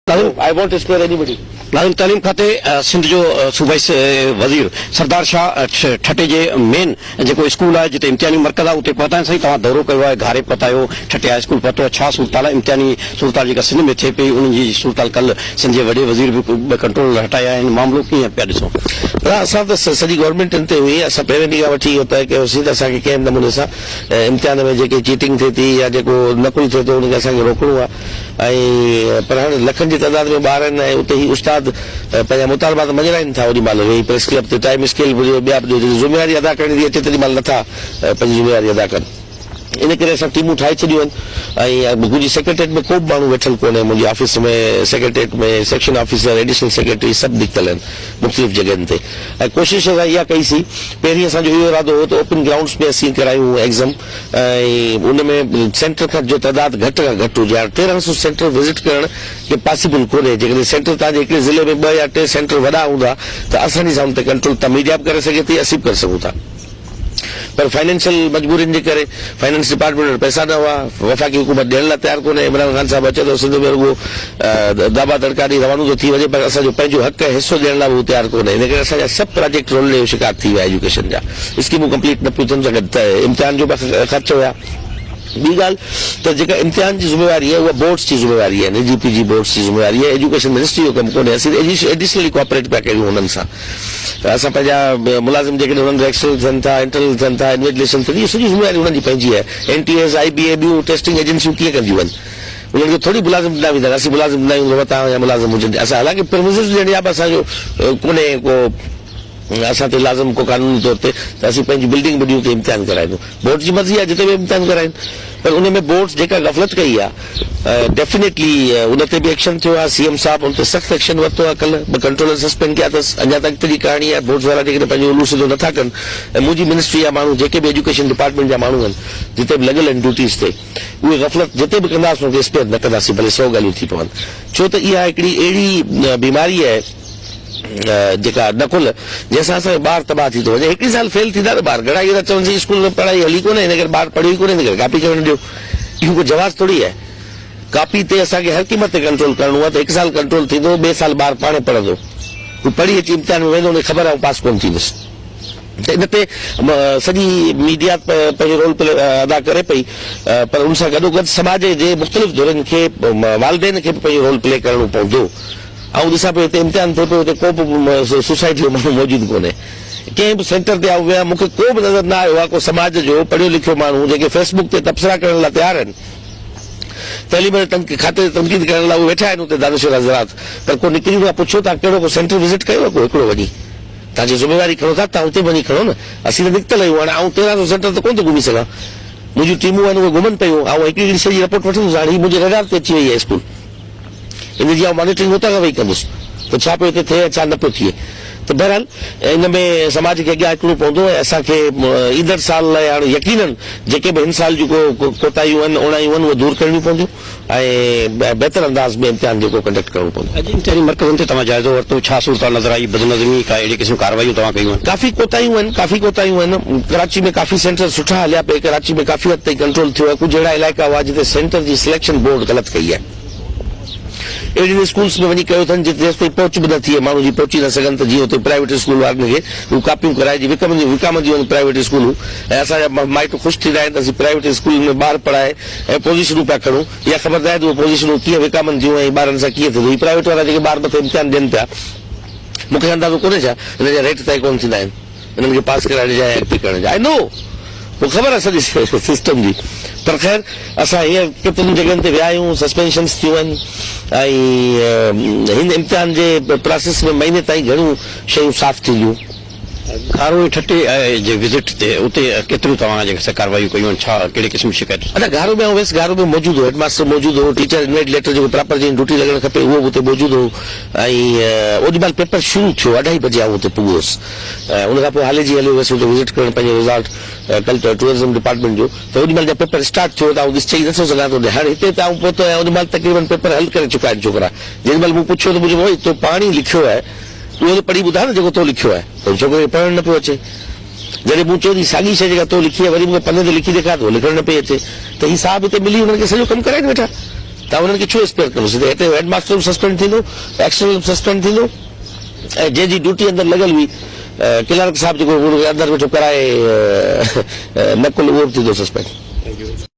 I won't spare anybody. ناظرين تعليم کاتي سنڌ جو صوبائي وزير سردار شاهه ٺٽي جي مين جيڪو اسڪول آهي جتي امتحاني مرڪز آهي اتي پهتا آهن سائين توهان دورو ڪيو آهي گهاري پهتا آهيو ٺٽي هاء اسڪول پهتو آهي ڇا صورتحال آهي امتحاني صورتحال جيڪا سنڌ ۾ ٿئي پئي انهن جي صورتحال ڪلهه سنڌ جي وڏي وزير به ٻه ڪنٽرولر هٽايا آهن معاملو ڪيئن پيا ڏسو. پر اسان ته سڄي گورنمينٽ ان تي هئي اسان پهرين ڏينهن کان وٺي اهو طئي ڪيوسين ته اسان کي ڪنهن به نموني سان امتحان ۾ جيڪي چيٽنگ ٿئي ٿي يا جيڪو نقل ٿئي ٿو ان کي اسان کي روڪڻو آهي ۽ پر هاڻي لکن جي تعداد ۾ ٻار آهن ۽ اتي هي استاد پنهنجا مطالبا ته مڃرائين ٿا اوڏي مهل ويهي پريس ڪلب تي ٽائيم اسڪيل به ڏيو ٻيا به ڏيو جڏهن ذميواري ادا ڪرڻي ٿي اچي تيڏي مهل نٿا پنهنجي ذميواري ادا ڪن ان ڪري اسان ٽيمون ٺاهي ڇڏيون آهن ۽ منهنجي سيڪريٽريٽ ۾ ڪو به ماڻهو ويٺل ڪونهي منهنجي office ۾ secretariat ۾ section officer additional secretary سڀ نڪتل آهن مختلف جڳهين تي ۽ ڪوشش اسان اها ڪئي سي پهرين اسان جو اهو ارادو هو ته اوپن گرائونڊس ۾ اسين ڪرايون ايگزم ۽ ان ۾ سينٽر کان جو تعداد گهٽ کان گهٽ هجي هاڻ 1300 سينٽر وزٽ ڪرڻ ڪي پاسيبل ڪونهي جيڪڏهن سينٽر توهان جي هڪڙي ضلعي ۾ ٻه يا ٽي سينٽر وڏا هوندا ته آساني سان ان تي ڪنٽرول تان ميڊيا به ڪري سگهي ٿي اسين به ڪري سگهون ٿا پر فائنينشل مجبورين جي ڪري فائننس ڊپارٽمينٽ وٽ پئسا نه هئا وفاقي حڪومت ڏيڻ لاء تيار ڪونهي عمران خان صاحب اچي ٿو سنڌ ۾ رڳو داٻا دڙڪا ڏئي روانو ٿو ٿي وڃي پر اسان جو پنهنجو حق ۽ حصو ڏيڻ لاء به هو تيار ڪونهي ان ڪري اسان جا سڀ پراجيڪٽ رولي جو شڪار ٿي ويا ايجوڪيشن جا اسڪيمون ڪمپليٽ نه پيون ٿين سان گڏ ته امتحان جو به خرچ هيا. ٻي ڳالهه ته جيڪا امتحان جي ذميواري آهي اها بورڊز جي ذميواري آهي نجي پي جي بورڊز جي ذميواري آهي ايجوڪيشن منسٽري جو ڪم ڪونهي اسين ايڊيشنلي ڪوآپريٽ پيا ڪريون انهن سان ته اسان پنهنجا ملازم جيڪڏهن انهن جا ايڪسٽرنل ٿين ٿا انٽرنل ٿين ٿا انويجليشن ٿئي ٿي اهو سڄي ذميواري انهن جي پنهنجي آهي N T S I B اي ٻيون ٽيسٽنگ ايجنسيون ڪيئن ڪنديون آهن انهن کي ٿوري ملازم ڏنا ويندا آهن اسين ملازم ڏنا آهيون توهان جا ملازم هجن اسان حالانڪه پرميزز ڏيڻ جا به اسان جو ڪونهي ڪو اسان تي لازم ڪو قانوني طور تي ته اسين پنهنجي بلڊنگ به ڏيون ته امتحان ڪرائيندو. بورڊ جي مرضي آهي جتي به امتحان ڪرائين پر ان ۾ بورڊ جيڪا غفلت ڪئي آهي ڊيفينيٽلي ان تي به ايڪشن ٿيو آهي سي ايم صاحب ان تي سخت ايڪشن ورتو آهي ڪلهه ٻه ڪنٽرولر سسپينڊ ڪيا اٿس اڃا ته اڳتي جي ڪهاڻي آهي بورڊز وارا جيڪڏهن پنهنجو الو سڌو نٿا ڪن ۽ منهنجي منسٽري جا ماڻهو جيڪي به ايجوڪيشن ڊپارٽمينٽ جا ماڻهو آهن جتي به لڳل آهن ڊيوٽيز تي اهي غفلت جتي به ڪنداسين ان کي اسپيئر نه ڪنداسين ڀلي سئو ڳالهيون ٿي پون ڇو ته اها هڪڙي اهڙي بيماري آهي جيڪا نقل جنهن سان اسان جو ٻار تباهه ٿي ٿو وڃي. هڪڙي سال فيل ٿيندا نه ٻار گهڻا اهي ٿا چون سائين اسڪول ۾ پڙهائي هلي ڪونهي ان ڪري ٻار پڙهيو ئي ڪونهي ان ڪري ڪاپي ڪرڻ ڏيو. اهو ڪو جواز ٿوري آهي. ڪاپي تي اسان کي هر قيمت تي ڪنٽرول ڪرڻو آهي ته هڪ سال ڪنٽرول ٿيندو ٻئي سال ٻار پاڻهي پڙهندو. هو پڙهي اچي امتحان ۾ ويندو ان کي خبر آهي آئون پاس ڪونه ٿيندس. ته ان تي سڄي ميڊيا پنهنجو رول پلي ادا ڪري پئي پر ان سان گڏوگڏ سماج جي مختلف ڌرين کي والدين کي به پنهنجو رول پلي ڪرڻو پوندو. آئون ڏسان پيو هتي امتحان ٿئي پيو هتي ڪو به سوسائٽي جو ماڻهو موجود ڪونهي. ڪنهن به سينٽر تي آئون ويو آهيان مون کي ڪو به نظر نه آيو آهي ڪو سماج جو پڙهيو لکيو ماڻهو جيڪي فيس بڪ تي تبصرا ڪرڻ لاء تيار آهن تعليم جي کاتي تي تنقيد ڪرڻ لاء اهي ويٺا آهن اتي دانشور حضرات پر ڪو نڪري ان کان پڇيو توهان ڪهڙو ڪو سينٽر وزٽ ڪيو آهي ڪو هڪڙو وڃي توهان جي ذميواري کڻو ٿا توهان اتي به وڃي کڻو نه اسين ته نڪتل آهيون هاڻي آئون 13 سو سينٽر ته ڪونه ٿو گهمي سگهان منهنجون ٽيمون آهن اهي گهمن پيون آئون هڪڙي هڪڙي شيء جي رپورٽ وٺندس هاڻي هي منهنجي رڊار تي اچي وئي آهي اسڪول ان جي آئون مانيٽرنگ اتان کان ويهي ڪندس ته ڇا پيو هتي ٿئي ۽ ڇا نه پيو ٿئي ته بهرحال ان ۾ سماج کي اڳيان اچڻو پوندو ۽ اسان کي ايندڙ سال لاء هاڻي يقينن جيڪي به هن سال جون ڪو ڪوتاهيون آهن اوڻايون آهن اهي دور ڪرڻيون پونديون ۽ بهتر انداز ۾ امتحان جيڪو ڪنڊڪٽ ڪرڻو پوندو. اڄ امتحاني مرڪزن تي توهان جائزو ورتو، ڇا صورتحال نظر آئي، بدنظمي، ڪا اهڙي قسم ڪارروايون توهان ڪيون آهن؟ ڪافي ڪوتاهيون آهن، ڪافي ڪوتاهيون آهن، ڪراچي ۾ ڪافي سينٽر سٺا هليا پئي، ڪراچي ۾ ڪافي حد تائين ڪنٽرول ٿيو آهي، ڪجهه اهڙا علائقا هئا جتي سينٽر جي سليڪشن بورڊ غلط ڪئي آهي. اهڙين اسڪولس ۾ وڃي ڪيو اٿن جتي جيستائين پهچ به نه ٿئي ماڻهو جي پهچي نه سگهن ته جيئن اتي پرائيويٽ اسڪول وارن کي هو ڪاپيون ڪرائي جي وڪامنديون وڪامنديون آهن پرائيويٽ اسڪولون ۽ اسان جا مائٽ خوش ٿيندا آهن ته اسين پرائيويٽ اسڪولن ۾ ٻار پڙهائي ۽ پوزيشنون پيا کڻون اها خبر ناهي ته اهي پوزيشنون ڪيئن وڪامن ٿيون ۽ ٻارن سان ڪيئن ٿئي ٿو هي پرائيويٽ وارا جيڪي ٻار مٿي امتحان ڏين پيا مون کي اندازو ڪونهي ڇا هن جا ريٽ طئي ڪونه ٿيندا آهن. انهن کي پاس ڪرائڻ جا ۽ اڳتي ڪرڻ جا آء نو مون کي خبر آهي سڄي سسٽم جي پر خير اسان هينئر ڪيترين جڳهين تي ويا آهيون سسپينشنس ٿيون آهن ۽ هن امتحان جي پراسيس ۾ مهيني تائين گهڻيون شيون صاف ٿينديون. گهارو ۽ ٺٽي جي وزٽ تي اتي ڪيتريون توهان جيڪي سي ڪارروايون ڪيون آهن ڇا ڪهڙي قسم جي شڪايتون. ادا گهارو ۾ آئون ويس گهارو ۾ موجود هو هيڊ ماستر موجود هو ٽيچر انويجليٽر جيڪو پراپر جنهن جي ڊيوٽي لڳڻ کپي اهو به اتي موجود هو ۽ اوڏي مهل پيپر شروع ٿيو اڍائي بجي آئون اتي پڳو هوس ۽ ان کان پوء هاليجي هليو ويس اتي وزٽ ڪرڻ پنهنجو رزالٽ ڪلچر ٽوئرزم ڊپارٽمينٽ جو ته اوڏي مهل جا پيپر اسٽارٽ ٿيو ته آئون ڏس چئي نٿو سگهان ته هاڻي هتي ته آئون پهتو آهيان اوڏي مهل تقريبن پيپر حل ڪري چڪا آهن ڇوڪرا جيڏي مهل مون پڇيو ته مون چيو ڀائي تو پاڻ ئي لکيو آهي اهو ته پڙهي ٻڌاء نه جيڪو تو لکيو آهي ته ڇوڪري کي پڙهڻ نه پيو اچي جڏهن مون چيو ته هي ساڳي شيء جيڪا تو لکي آهي وري مون کي پني تي لکي ڏيکار ته اهو لکڻ نه پئي اچي ته هي صاحب هتي ملي هنن کي سڄو ڪم ڪرائين ويٺا. توهان انهن کي ڇو اسپيئر ڪندو سڌي هتي هيڊ ماستر به سسپينڊ ٿيندو ايڪسٽرنل به سسپينڊ ٿيندو ۽ جنهن جي ڊيوٽي اندر لڳل هئي ڪلارڪ صاحب جيڪو ان کي اندر ويٺو ڪرائي نقل اهو به ٿيندو سسپينڊ.